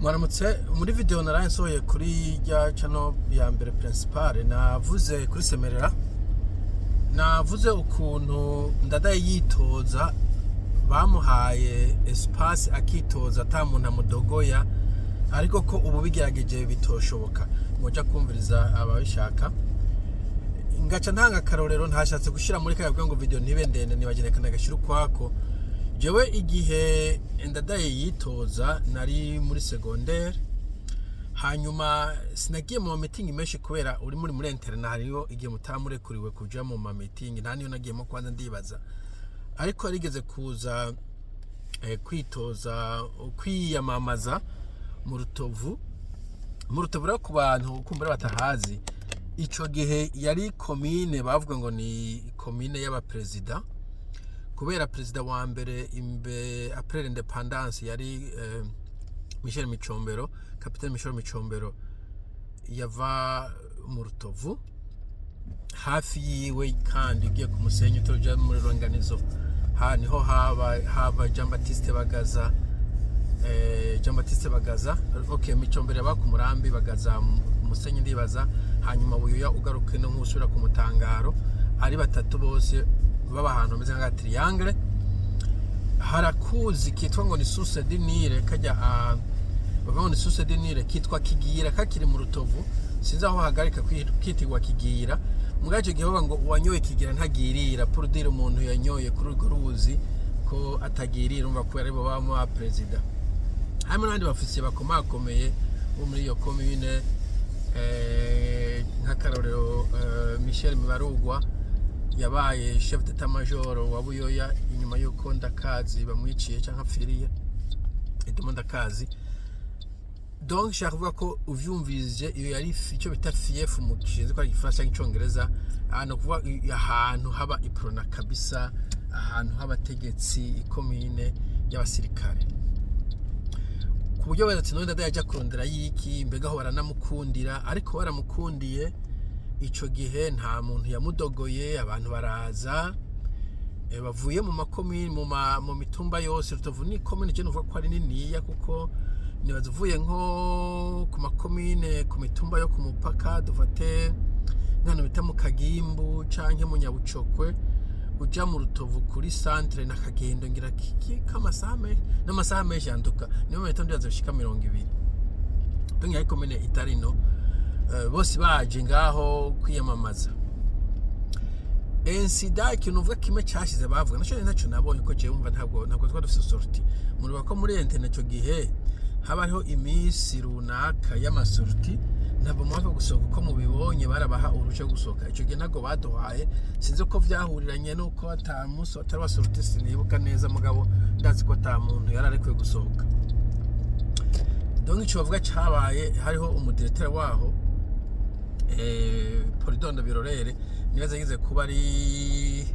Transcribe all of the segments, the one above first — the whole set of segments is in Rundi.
Mwaramutse. Muri video naraye nsohoye kuri rya channel ya mbere principale, navuze kuri Semerera, navuze ukuntu Ndadaye yitoza bamuhaye espace akitoza ata muntu amudogoya, ariko ko ubu bigerageje bitoshoboka. Muja kumviriza ababishaka. Ngaca ntanga akarorero ntashatse gushira muri kaya ngo video ntibe ndende, nibagereka nagashyira ukwako. Jewe igihe Ndadaye yitoza nari muri secondaire, hanyuma sinagiye mu ma meeting menshi kubera uri muri internat, hariyo igihe mutamurekuriwe kuja mu ma meeting. Nta niyo nagiyemo kwanza, ndibaza. Ariko yarigeze kuza kwitoza, kwiyamamaza mu Rutovu. Mu Rutovu rero, ku bantu kumbura batahazi, ico gihe yari komine bavuga ngo ni komine y'abaperezida, kubera perezida wa mbere imbe après l'indépendance yari Michel Micombero, capitaine Michel Micombero yava mu Rutovu. Hafi yiwe kandi ugiye ku Musenyi utoja muri Ronganizo, ha niho haba Jean Baptiste Bagaza, Jean Baptiste Bagaza. Okay, Micombero yaba ku Murambi, Bagaza mu Musenyi ndibaza, hanyuma Buyoya ugaruke no nk'usubira ku Mutangaro. Ari batatu bose baba ahantu hameze nka triangle. Harakuzi kitwa ngo ni Source du Nil, kajya bavuga ngo ni Source du Nil, kitwa Kigira kakiri mu Rutovu. Sinzi aho hagarika kitirwa Kigira. Mugabo icyo gihe bavuga ngo uwanyoye Kigira ntagirira, pour dire umuntu yanyoye kuri urwo ruzi ko atagirira. Umva, kubera aribo baba ba perezida, harimo n'abandi bafisiye bakomakomeye bo muri iyo commune, nk'akarorero Michel Mibarugwa yabaye chef d'état major wa Buyoya inyuma y'uko Ndakazi bamwiciye cyangwa apfiriye, Edmond Ndakazi. Donc nshaka kuvuga ko uvyumvise iyo yari icyo bita fief mu gishinzwe ko ari igifaransa cyangwa icongereza, ahantu kuvuga ahantu haba Uprona kabisa, ahantu h'abategetsi, ikomine y'abasirikare, ku buryo wenda ati none Ndadaye ajya kurondera yiki? Mbega aho baranamukundira? Ariko baramukundiye. Ico gihe nta muntu yamudogoye. Abantu baraza bavuye mu makomini, mu mitumba yose. Rutovu ni komine je nuvuga ko ari niniya, kuko nibaza uvuye nko ku makomine, ku mitumba yo ku mupaka, dufate nk'ahantu bita mu Kagimbu canke mu Nyabucokwe, uja mu Rutovu kuri centre nakagendo ngira kiki k'amasaha menshi, n'amasaha menshi yanduka niyo metero ndibaza bishika 20. Donc yari komine itari no bose baje ngaho kwiyamamaza. Incident, ikintu uvuga kimwe cyashize bavuga naco ntacyo nabonye, ko jewe umva ntabwo twari dufise sortie. Muribuka ko muri internat ico gihe haba hariho iminsi runaka y'ama sorties, ntabwo mwapfa gusohoka uko mubibonye, barabaha uruhushya rwo gusohoka. Ico gihe ntabwo baduhaye, sinzi ko vyahuriranye nuko ata munsi atari wa sortie, sinibuka neza, mugabo ndazi ko ata muntu yari arekuye gusohoka. Donc ico bavuga cabaye, hariho umu directeur waho, Polydor Birorere, nibaza yagize kuba ari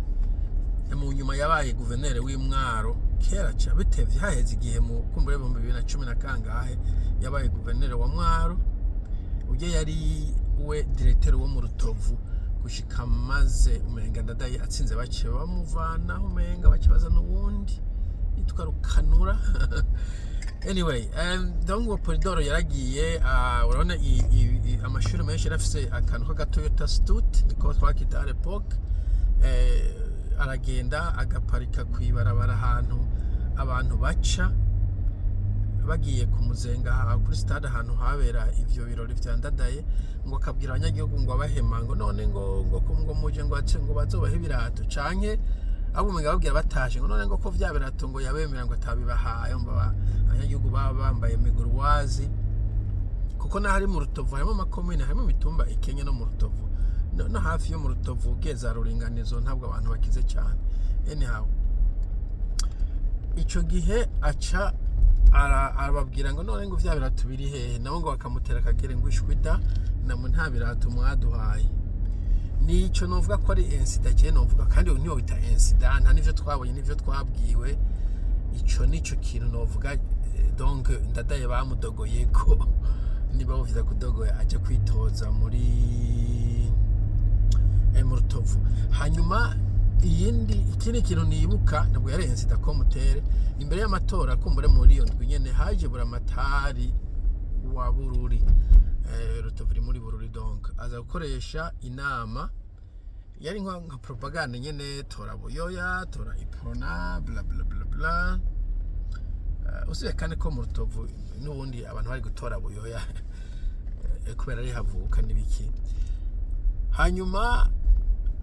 mu nyuma yabaye guverineri w'Imwaro kera ca bitevye, haheze igihe, mu kumbura 2010 na kangahe yabaye guverineri wa Mwaro. Ujye yari we directeur wo mu Rutovu gushika maze umenga Ndadaye atsinze bace bamuvanaho, umenga bace bazana uwundi yitwa Rukanura. Anyway, donc uwo Polydor yaragiye, urabona amashuri menshi yarafise akantu k'aga Toyota Stout, niko twakita à l'époque, aragenda agaparika kw'ibarabara ahantu abantu baca bagiye kumuzenga aha kuri stade, ahantu habera ivyo birori vya Ndadaye, ngo akabwira abanyagihugu ngo abahema ngo none ngo muje ngo ace ngo bazobahe ibirato, canke ahubwo umenga babwira batashe ngo none ngo ko vya birato ngo yabemera ngo atabibahaye. Umva, abanyagihugu baba bambaye miguruwazi, kuko naho ari mu Rutovu harimo amakomine, harimo imitumba ikenye no mu Rutovu, no hafi yo mu Rutovu ugiye za Ruringanizo ntabwo abantu bakize cyane. Anyhow, ico gihe aca arababwira ngo none ngo vya birato biri hehe? Nabo ngo bakamutera akagere ngo ishwida namwe nta birato mwaduhaye. Nico novuga ko ari incident cyane novuga, kandi niyo bita incident, nta nivyo twabonye nivyo twabwiwe. Ico nico kintu novuga. Donc Ndadaye bamudogoye ko niba buvyiza kudogoya aja kwitoza muri mu Rutovu. Hanyuma iyindi, ikindi kintu nibuka, ntabwo yari incident comme tel, imbere y'amatora kumbure muri iyo ndwi nyene haje buramatari. wa Bururi, Rutovu iri muri Bururi. Donc aza gukoresha inama yari nka propagande nyene: tora Buyoya, tora Iprona, bla bla bla bla. Usibye kandi ko mu Rutovu n'ubundi abantu bari gutora Buyoya kubera ari havuka n'ibiki. Hanyuma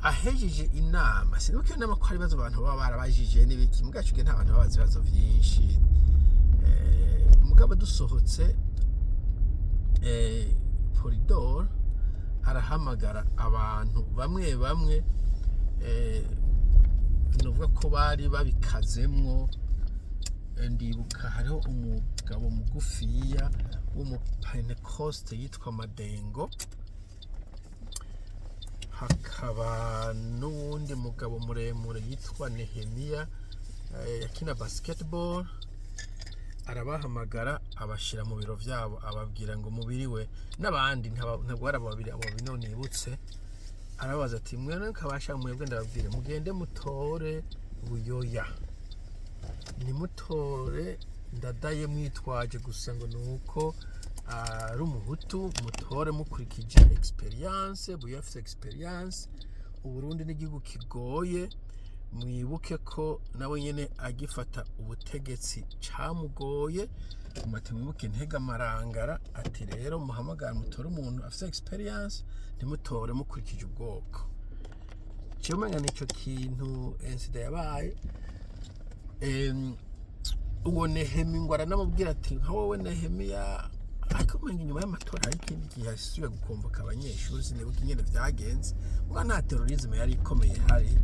ahejeje inama, sinibuka iyo nama ko hari ibibazo abantu baba barabajije n'ibiki. Mugacu nta bantu babaza ibibazo vyinshi. Mugabo dusohotse, Polydor arahamagara abantu bamwe bamwe, novuga ko bari babikazemwo. Ndibuka hariho umugabo mugufiya w'umupentekoste yitwa Madengo, hakaba n'uwundi mugabo muremure yitwa Nehemiya, yakina basketball. Arabahamagara, abashyira mu biro byabo, ababwira ngo mubiriwe n'abandi, ntabwo bari abo babiri, abo babiri none nibutse. Arababaza ati: "Mwe kabasha mwebwe, ndababwire mugende mutore Buyoya, ntimutore Ndadaye mwitwaje gusa ngo ni uko ari umuhutu, mutore mukurikije experience. Buyoya afite experience. Uburundi n'igihugu kigoye, mwibuke ko nawe nyene agifata ubutegetsi camugoye, mumate mwibuke Ntega Marangara." Ati: "Rero muhamagara mutore umuntu afite experience, ntimutore mukurikije ubwoko." Ciye umenga nico kintu incident yabaye. Uwo Nehemi ngo aranamubwira ati: "Nka wowe Nehemiya." Ariko umenga inyuma y'amatora hari ikindi gihe yasubiye gukomboka abanyeshuri, sinibuka ingene vyagenze, muga nta terrorisme yari ikomeye hari.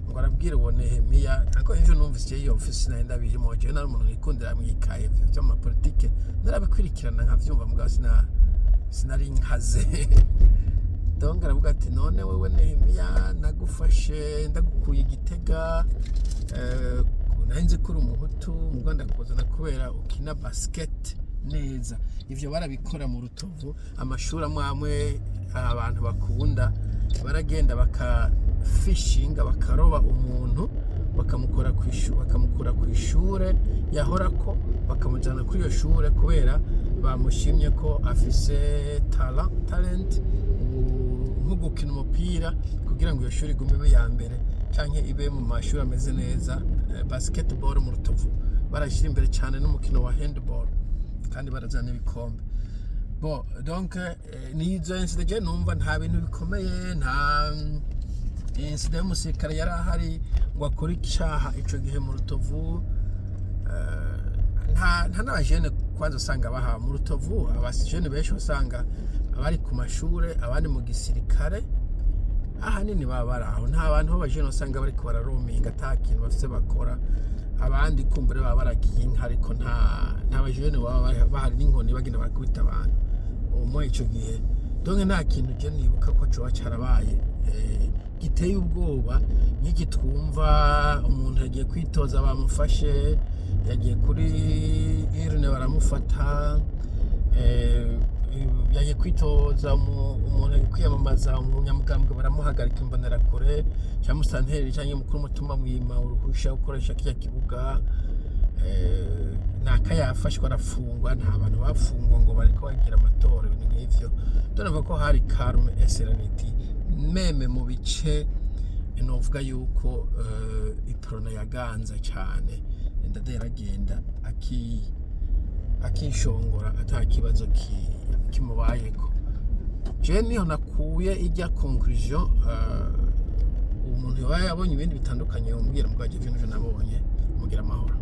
Ngo arabwira uwo Nehemiya, ariko ivyo numvise iyo ofisi nari ndabirimo jewe, nari umuntu nikundira mwikaye ivyo vy'amapolitike, narabikurikirana nkavyumva, mugabo sinari nkaze. Donc aravuga ati: "None wewe Nehemiya, nagufashe ndagukuye Igitega, nari nzi ko uri umuhutu, mu Rwanda kuzana kubera ukina basket neza." Ivyo barabikora mu Rutovu, amashuri amwe amwe abantu bakunda, baragenda bakafishinga, bakaroba umuntu, bakamukora ku ishure, bakamukura ku ishure yahorako, bakamujyana kuri iyo shure kubera bamushimye ko afise talent nko gukina umupira, kugira ngo iyo shuri igume ibe iya mbere canke ibe mu mashuri ameze neza. Basketball mu Rutovu barashyira imbere cyane n'umukino wa handball, kandi barazana n'ibikombe. Bon, donc nizo incident je numva, nta bintu bikomeye, nta incident y'umusirikare yari ahari ngo akore icaha ico gihe mu Rutovu. Nta n'abajene kwanza usanga baha mu Rutovu. Abajene benshi usanga abari ku mashure, abandi mu gisirikare, ahanini baba bari aho. Nta bantu b'abajene usanga bariko bararominga ata kintu bafise bakora. Abandi kumbure baba baragiye inka, ariko nta bajene baba bahari n'inkoni bagenda barakubita abantu uwo ico gihe. Donc nta kintu je nibuka ko coba carabaye giteye ubwoba nk'iki twumva umuntu yagiye kwitoza bamufashe, yagiye kuri urne baramufata, yagiye kwitoza, umuntu yagiye kwiyamamaza, umunyamugambwe baramuhagarika, imbonerakure cyangwa musanteri cyangwa umukuru w'umutumba mwima uruhusha gukoresha kirya kibuga, naka yafashwe arafungwa. Nta bantu bafungwa ngo bariko bagira amatora, ibintu nk'ivyo. Turumva ko hari calme et sérénité, même mu bice novuga yuko Iprona yaganza cyane. Ndadaye yaragenda akishongora ata kibazo kimubayeko. Je niho nakuye ijya conclusion. Umuntu yoba yabonye ibindi bitandukanye yombwira, mugabo jewe ivyo nabonye. Mugira amahoro.